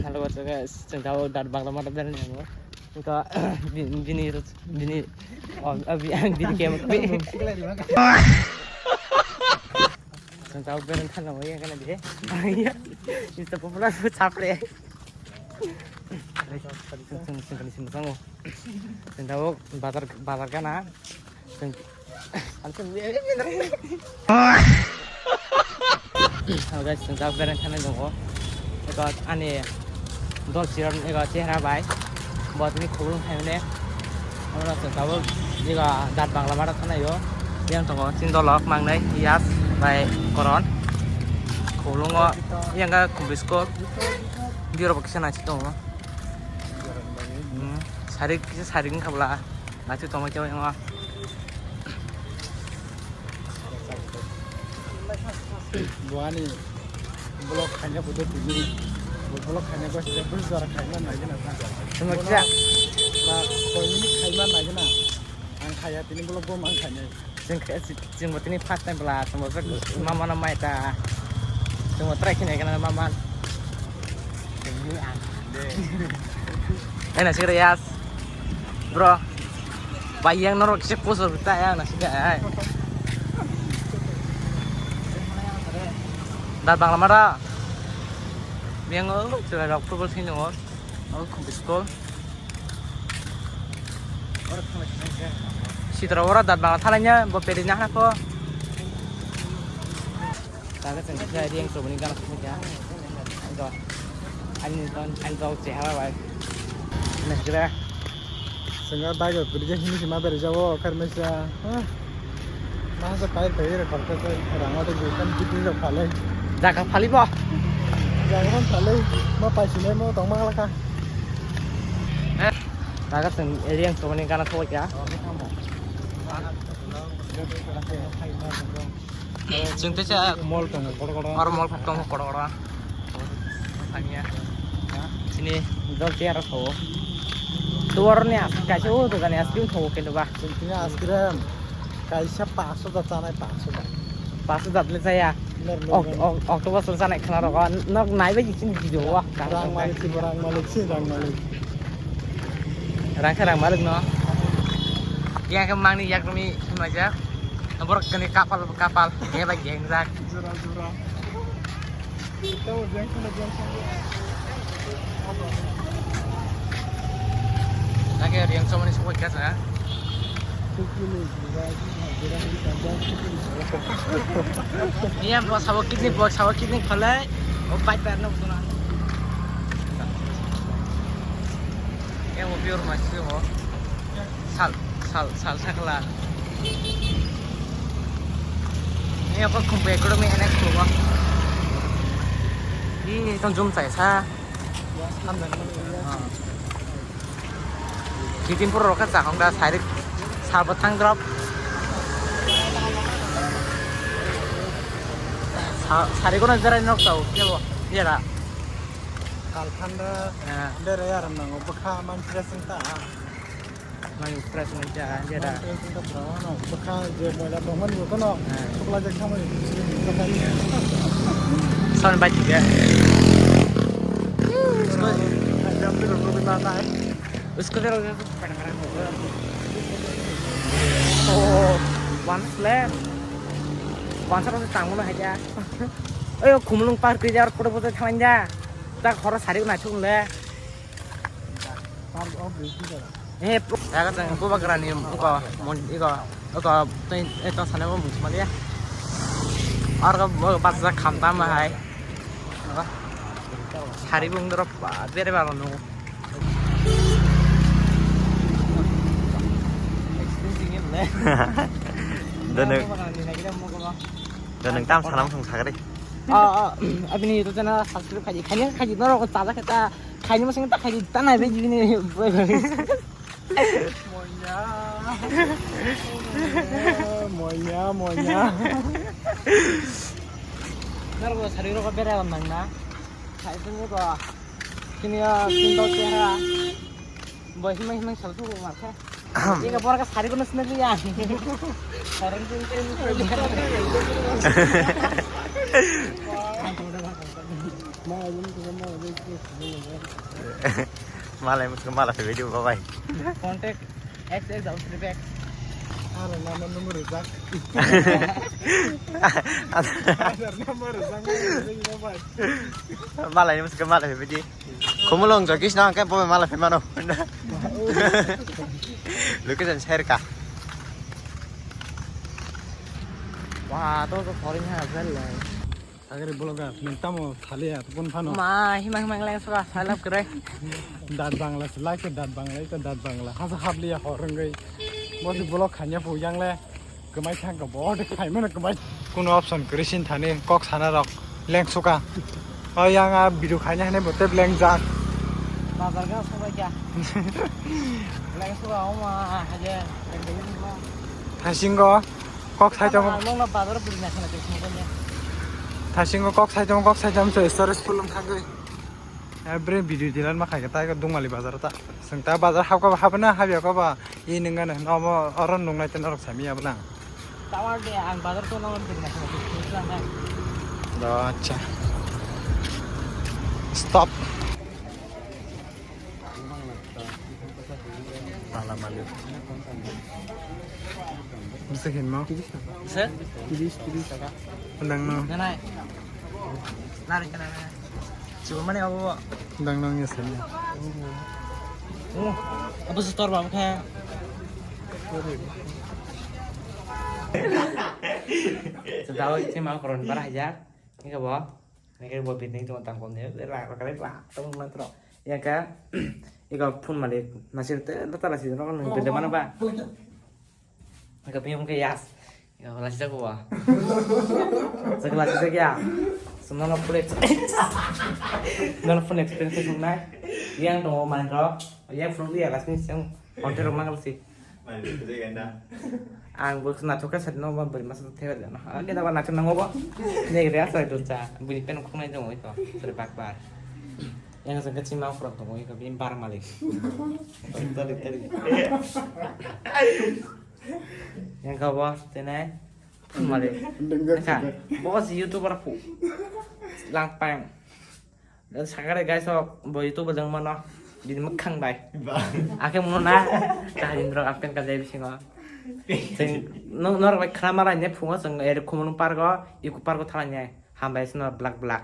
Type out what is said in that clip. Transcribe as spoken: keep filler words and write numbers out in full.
Hello, what's up, guys? Chwng tabuk Dhat Bangla Mata berani amo. Engka bini, bini, bini, oh, abi, ang bini camera. Chwng tabuk berani thangna mo yang kana de. Insta popular sapre. Chwng, chwng, chwng, chwng, chwng, chwng, chwng tabuk bazar, bazar gana. Chwng, ang chwng, Hello guys, chwng tabuk berani thangna tongo. Eko ani dol chiron eko chehra bai. Bo tini khulung khaimne. Oro chwng tabuk eko Dhat Bangla Mata thangnaio. Yang tongo chini dolok mangnai Yas bai Koron. Khulungo yang ga Kumbi school. Biro bo kisa nasi tongo. Hmm, sari kisa sari wngkha bwla. Nasi tongma khe wngma. Bo ani vlog khaina photo tini. Bo vlog khaina ko sida bus dara khaima nai gana. Tongma kisa. Ba koini khaima nai gana. Ang khaya tini vlog bo mang khaina. Chwng khe, chwng bo tini first time bwla, chwng bo bwswk mama no mai ta. Chwng bo try khe nai gana mama. Ai na sikra Yas. Bro. Bai yang norok kisa post rok ta yang na sikra ai. Dhat Bangla Mata. Yang o chwla rok football thwng tongo. O Kumbi school. Sitra ora Dhat Bangla thanglaina bo peri na hako. Taga chwng kisa Reang Chobani gana song kya. Ando. Ani don, ani don chehara bai. Nagra. Sengga bai ga puri ga hini sima beri jawo kar mesa. Masa pai pai re khorka pai rang wate bukan gitu jok phalai. Jaga phali bo. Jaga man phalai ma pai sinai mo tong ma laka. Taga chwng Reang Chobani gana song kya. Chwng teisa mall tongo kotor kotor. Oro mall tongo kotor kotor. Thangya. Chini dol chair rok thago. Tuar ni as-, kaisa o dogan ni ice cream thago kendo ba. Chwng tini ice cream kaisa paso da chanai paso da. Paso da le chaya. Ner ner Ok-, ner. Ok-, octopus le chanai khna rogo. Nok nai bai chini video wa. Rang malik si, rang malik si, rang malik. Rang khe rang malik no. Yang khe mangni yak rumi majak. Borok kani kapal kapal. Ye bai yang rak. Jura jura. Lagi ada yang sama ni semua gas ya. Iya, buat sawo kidney, buat sawo kidney kholai. Oh, pipe no bukan. Yang mau pure masih mau. Sal, sal, sal sakla. Ini apa kumpe ekonomi enak tuh, Bang. Ini tong jum saya sa. Kitin pura roka cakong da sari sal batang drop. Sa-, sari kono jara nok tau, kebo, jara. Kalphanda. Ya. Bere yaram nango, bwkha man fresh wngkha. Mai fresh mai ja, jera. Bwkha je moila tongmani bokhano. Suklai jak thangmani. Son bai tiga. Jam tu rok rok na nai. Usko jero. Oh, one slab. One slab tangmo na haja. Oyo khumulung par kri jar photo photo thalang ja. Ta khoro sari na thung le. Eh, pro-, ya kan, bubagrani, iko, mon-, iko, iko, tei, eh, tong sana mo mungsu maliya. Arga, bo, basa khamta ma hai. Apa? Sari bung doro, ba, bere baro no. Dene, dene tam sana mung sakari. Ah, ah, abini itu channel subscribe kaji, kaji, kaji, noro ko tada kita. Khaini masing ta khaini ta nai be jibini. Moya. Moya, moya. Naro sari rok bera nang na. Khai tu ko. Kini ya, kini to chera. Boy himai himai sal tu ma kha. Ini ka bor ka sari ko nasna liya. Sari ko. Malai musugo mala phaibaidi bo bai. Contact X X double three back. Aro nama number rijak. Aro number rijak, number rijak, bai. Malai musugo mala phaibaidi. Khumulwng jokis na ke bo mala phaimano. Location share ka. Wah, to to foreign ha, vel lai. Agre bloga, nung tamo thaliya, tupun phano. Ma, himang himang leng sura, salap kre. Dat bangla, se like dat bangla, ita dat bangla. Hasa habliya horengoi. Bosi blog khanya pu yang le. Kemai thang ka bo de khai mano kemai. Kuno option kri sin thani kok sana rok leng suka. O yang a bidu khanya hane bo tep leng jak. Bazar ga sobai kya? Leng suka oma haje. Thasingo kok sai tamo. Nong na bazar buri na khana tek mo kanya. Thasingo kok sai tamo, kok sai tamo se storage full wng thangwi. Every video dilan ma khai ka tai ko Dungmali bazar ta. Seng ta bazar hap ka hap na hap ya ko ba. I nung gana, no, mo, oro nung nai teno rok sami abla. Tawar de, ang bazar to nang nang nang nang. Do, acha. Stop. Mala mali. Bisa hin mo? Sir? Tiris, tiris. Undang no. Nanai. Lari ka nanai. Chuba mani abo. Dang nang ya sani. Oh, abo setor ba khe. Sedao isi mau koron para hajar. Ini ke bo. Ini ke bo bini cuma tangkom ni. Ra ra ra. Tang mantro. Ya ka. Iko phone malik. Masih te lata lasi no kan beda mana ba? Iko piyong ke yas. Iko lasi jago ba. Jago lasi jago ya. Semua no pulek. No pulek experience nai. Yang dong main ro. Yang phone dia lasi ni yang konten rumah kalau sih. Ang bos na thoka sat no ba beri masa thewel no. Age da ba na thang ngo ba. Ne re asa dun cha. Bini pen khong nai dong iko. Sere bak bar. Yang sangka chima frog dong iko bini bar malik. Tari tari. Yang ka bo tenai. Male. Dengkar ka. Sida. Bo si YouTuber pu. Langpang. Dan sakare guys, oh, bo YouTube jang mano. Bini mukhang bai. Ba. Ake muno na. Kahini rok apen ka jai bisingo. Sing no no bai khrama rai ne phungo sing ere khumunu pargo, iku pargo thalanya. Hambai sino black black.